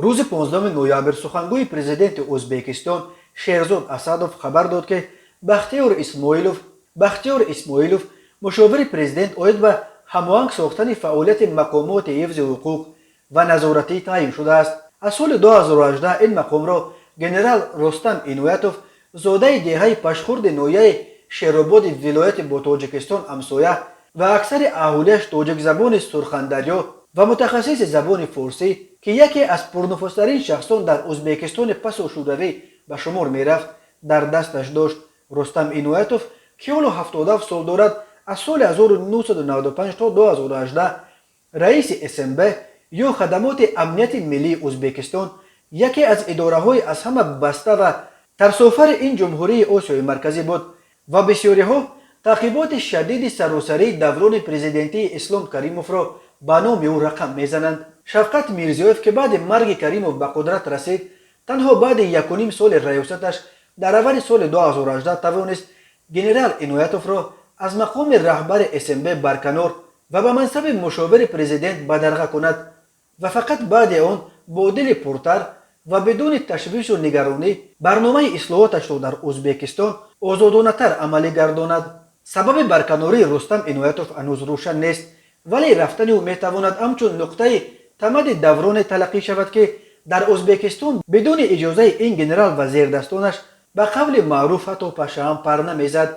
Рӯзи 15 ноябр сухангӯи президенти Ӯзбекистон Шерзод Асадов хабар дод, ки Бахтиёр Исмоилов, мушовири президент оид ба ҳамоҳанг сохтани фаъолияти мақомоти ҳифзи ҳуқуқ ва назоратӣ, таъин шудааст. Аз соли 2018 ин мақомро генерал Рустам Иноятов, зодаи деҳаи Пашхурди ноҳияи Шерободи вилояти бо Тоҷикистон ҳамсоя ва аксари аҳолиаш тоҷикзабони Сурхандарё ва мутахассиси забони форсӣ, ки яке аз пурнуфузтарин шахсон дар Ӯзбекистони пасу шӯравӣ ба шумор мерафт, дар дасташ дошт. Рустам Иноятов, ки ҳоло 77 сол дорад, аз соли 1995 то 2018 раиси СНБ ё Хадамоти амнияти миллии Ӯзбекистон, яке аз идораҳои аз ҳама баста ва тарсофари ин ҷумҳурии Осиёи Марказӣ буд ва бисёриҳо таъқиботи шадиди саросарии даврони президентии Ислом Каримовро ба номи ӯ рақам мезананд. Шавкат Мирзиёев, ки баъди марги Каримов ба қудрат расид, танҳо баъди 1,5 соли раёсаташ дар аввали соли 2018 тавонист генерал Иноятовро аз мақоми раҳбари СНБ барканор ва ба мансаби мушовири президент бадарға кунад ва фақат баъди он бо дили пуртар ва бидуни ташвишу нигаронӣ барномаи ислоҳоташро дар Ӯзбекистон озодонатар амалӣ гардонад. Сабаби барканории Рустам Иноятов ҳанӯз рӯшан нест, вале рафтани ӯ метавонад ҳамчун нуқтаи тамади давроне талаққӣ шавад, ки дар Ӯзбекистон бидуни иҷозаи ин генерал ва зердастонаш, ба қавли маъруф, ҳатто пашаам пар намезад.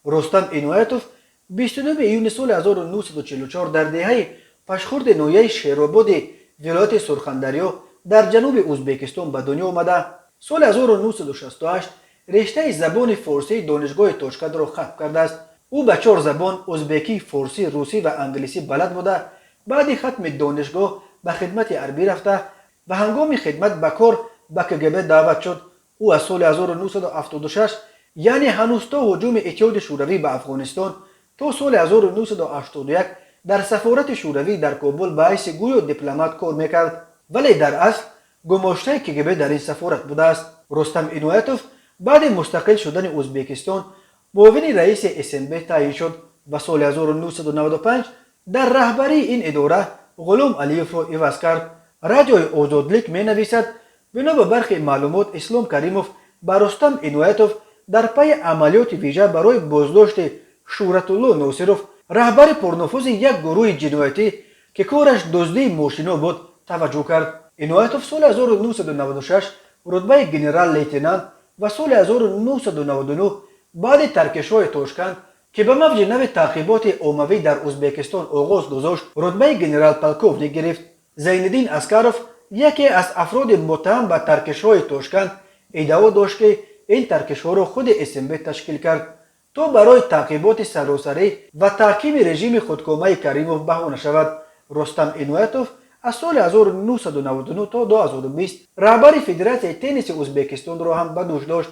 Рустам Иноятов 22 июни соли 1944 дар деҳаи Пашхурди ноҳияи Шерободи вилояти Сурхандарё дар ҷануби Ӯзбекистон ба дунё омада, соли 1968 рештаи забони форсии Донишгоҳи Тошкандро хатм кардааст. Ӯ ба чор забон: ӯзбекӣ, форсӣ, русӣ ва англисӣ балад буда, баъди хатми донишгоҳ ба хидмати ҳарбӣ рафта ва ҳангоми хидмат ба кор ба КГБ даъват шуд. Ӯ аз соли 1976, яъне ҳанӯз то ҳуҷуми Иттиҳоди Шӯравӣ ба Афғонистон, то соли 1981 дар сафорати Шӯравӣ дар Кобул ба ҳайси гӯё дипломат кор мекард, вале дар асл гумоштаи КГБ дар ин сафорат будааст. Рустам Иноятов баъди мустақил шудани Ӯзбекистон муовини раиси СНБ таъин шуд ва соли 1995 дар раҳбарии ин идора Ғулом Алиевро иваз кард. Радиои Озодлик менависад: бино ба бархи маълумот, Ислом Каримов ба Рустам Иноятов дар пайи амалиёти вижа барои боздошти Шӯҳратулло Носиров, раҳбари пурнуфузи як гурӯҳи ҷиноятӣ, ки кораш дуздии мошино буд, таваҷҷӯҳ кард. Иноятов соли 1996 рутбаи генерал-лейтенант ва соли 1999, баъди таркишҳои Тошканд, ки ба мавҷи нави таъқиботи оммавӣ дар Ӯзбекистон оғоз гузошт, рутбаи генерал-полковник гирифт. Зайниддин Аскаров, яке аз афроди муттаҳам ба таркишҳои Тошканд, иддао дошт, ки ин таркишҳоро худи СНБ ташкил кард, то барои таъқиботи саросарӣ ва таҳкими режими худкомаи Каримов баҳона шавад. Рустам Иноятов аз соли 1999 то 2020 раҳбари Федератсияи тенниси Ӯзбекистонро ҳам ба дӯш дошт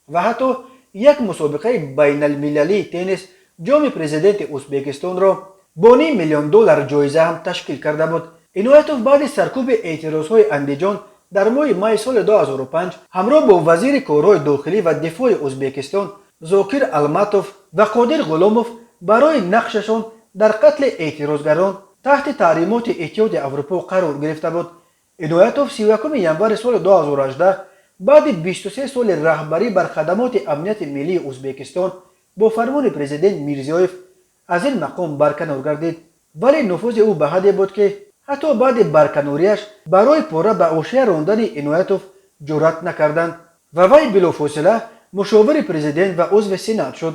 ва ҳатто як мусобиқаи байналмилалии теннис, Ҷоми президенти Ӯзбекистонро бо ним миллион доллар ҷоиза ҳам ташкил карда буд. Иноятов баъди саркӯби эътирозҳои Андиҷон дар моҳи майи соли 2005 ҳамроҳ бо вазири корҳои дохилӣ ва дифои Ӯзбекистон Зокир Алматов ва Қодир Ғуломов барои нақшашон дар қатли эътирозгарон таҳти таҳримоти Иттиҳоди Аврупо қарор гирифта буд. Иноятов 31 январи соли 2018, баъди 23 соли раҳбарӣ бар хадамоти амнияти миллии Ӯзбекистон, бо фармони президент Мирзиёев аз ин мақом барканор гардид, вале нуфузи ӯ ба ҳадде буд, ки ҳатто баъди барканориаш барои пурра ба ҳошия рондани Иноятов ҷуръат накарданд ва вай билофосила мушовири президент ва узви Сенат шуд.